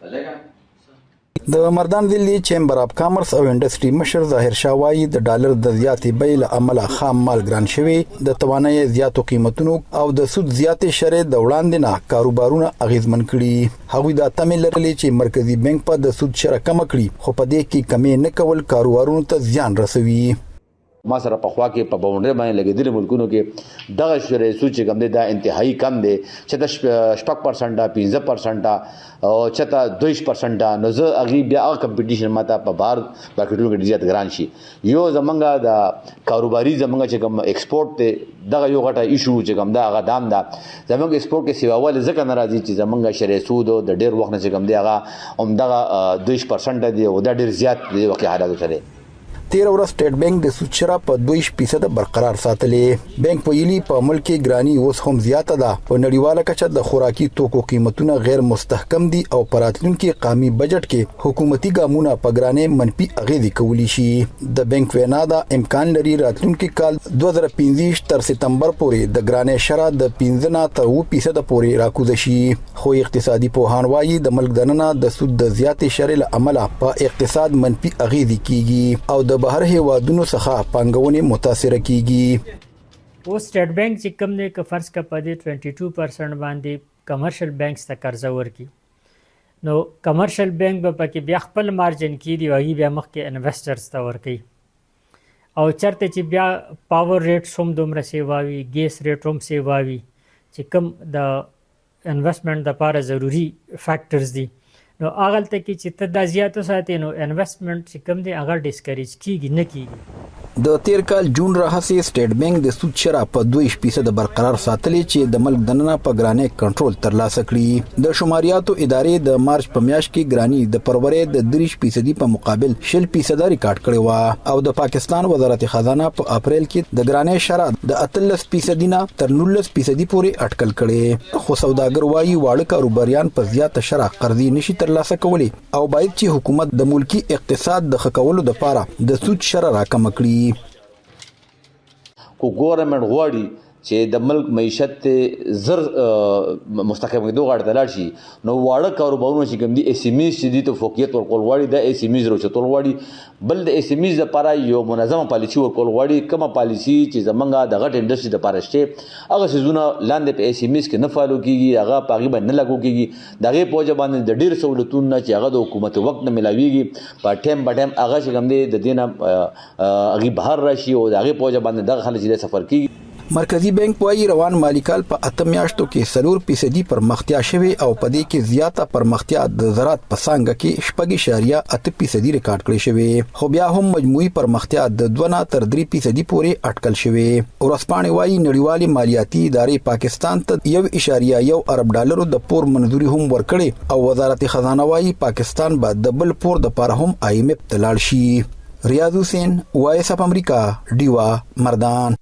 د مردان ضلعې چیمبر اف کامرس او انډسټري مشر ظاهر شاه وايي، د ډالر د زیاتې بیې له امله خام مال ګران شوی، د توانایۍ زیاتو قیمتونو او د سود زیاتې شرحې د وړاندې نه کاروبارونه اغېزمن کړي. هغوی دا تمې لرلې چې مرکزي بانک به د سود شرح کمه کړي، خو په دې کې کمی نه کول کاروبارونو ته زیان رسوي. ما سره په خوا کې په باونډري باندې لګیدلي ملکونو کې دغه شرح سود چې کوم دی دا انتهایی کم دی، چې د 6% 5% او چې ته 22%. نو زه هغه بیا هغه کمپټیشن ماته په بهر مارکیټونو کې زیات ګران شي. یو زمونږ د کاروباري زمونږ چې کوم ایکسپورټ دی، دغه یو غټه ایشو چې کوم دا هغه دام ده. زمونږ ایکسپورټ کې سیواول ځکه ناراضي چې زمونږ شرح سود د ډیر وخت نه چې کوم دی هغه هم دغه 22% دی او دا ډیر زیات دی وخت حالاتو سره. تېره ورځ سټېټ بانک د سود شرح په 22% برقرار ساتلې. بانک ویلي، په ملک کې ګراني اوس هم زیاته ده، په نړیواله کچه د خوراکي توکو قیمتونه غیر مستحکم دي او په راتلونکي قامي بجټ کې حکومتي ګامونه په ګرانۍ منفي اغېزې کولی شي. د بانک وینا ده، امکان لري راتلونکي کال 2025 تر ستمبر پورې د ګرانۍ شرح د 5 نه تر 7% پورې راکوزه شي. خو اقتصادي پوهان وايي، د ملک دننه د سود د زیاتې شرح له امله په اقتصاد منفي اغېزې کیږي او د بهر هیوادونو څخه پانګونې متاثره کیږي. اوس سټیټ بانک چې کوم دی، که فرض که په دې 22% باندې کمرشل بانکس ته قرضه ورکړي، نو کمرشل بانک به پکې بیا خپل مارجن کیدي او هغوی بیا مخکې انویسټرز ته ورکوي. او چرته چې بیا پاور ریټس هم دومره سیوا وي، ګیس ریټ هم سیوا وي، چې کوم د انویسټمنټ د پاره ضروري فیکټرز دي، نو هغلته کې چې ته دا زیات وساتې، نو انویسټمنټ چې کوم دی هغه ډیسکریج کیږي نه کیږي. د تیر کال جون راهسې سټیټ بانک د سود شرح په 22% برقرار ساتلې چې د ملک دننه په ګرانۍ کنټرول ترلاسه کړي. د شماریاتو ادارې د مارچ په میاشت کې ګراني د فرورۍ د 23% په مقابل 20% ریکارډ کړې وه او د پاکستان وزارت خزانه په اپریل کې د ګرانۍ شرح د 18% نه تر 19% پورې اټکل کړې. خو سوداګر وايي، واړه کاروباریان په زیاته شرح قرضې نشي ترلاسه کولی او باید چې حکومت د ملکی اقتصاد د ښه کولو لپاره د سود شرح راکمه کړي. کو ګورنمنت غواړي چې د ملک معیشت ته زر مستحکم کېدو غاړه ته لاړ شي، نو واړه کاروبارونه چې کوم دي، ایس ایم ایز چې دي، ته فوقیت ورکول غواړي، د ایس ایم ایز روچتول غواړي. بل د ایس ایم ایز لپاره یو منظمه پالیسي ورکول غواړي. کومه پالیسي چې زمونږ د غټ انډستری لپاره شته، هغه څیزونه لاندې په ایس ایم ایز کې نه فالو کیږي، هغه په هغې باندې نه لاګو کیږي. د هغې په وجه باندې د ډېر سهولتونه چې هغه د حکومت وخت نه ملاویږي، په ټایم په ټایم هغه چې کوم دی د دې نه هغې بهر راشي او د هغې په وجه باندې دغه خلک چې سفر کیږي. مرکزی بانک وايي، روان مالي کال په 8 میاشتو کې 4% پرمختیا شوې او په دې کې زیاته پرمختیا د زراعت په څانګه کې 6.8% ریکارډ کړې شوې، خو بیا هم مجموعي پرمختیا د 2 نه تر 3% پورې اټکل شوې. ورځپاڼې وايي، نړیوالې مالیاتي ادارې پاکستان ته 1.1 ارب ډالرو د پور منظوري هم ورکړې او وزارت خزانه وايي، پاکستان به د بل پور د پاره هم آی ایم ایف ته لاړ شي. ریاض حسین، وایس اف امریکا، ډیوا، مردان.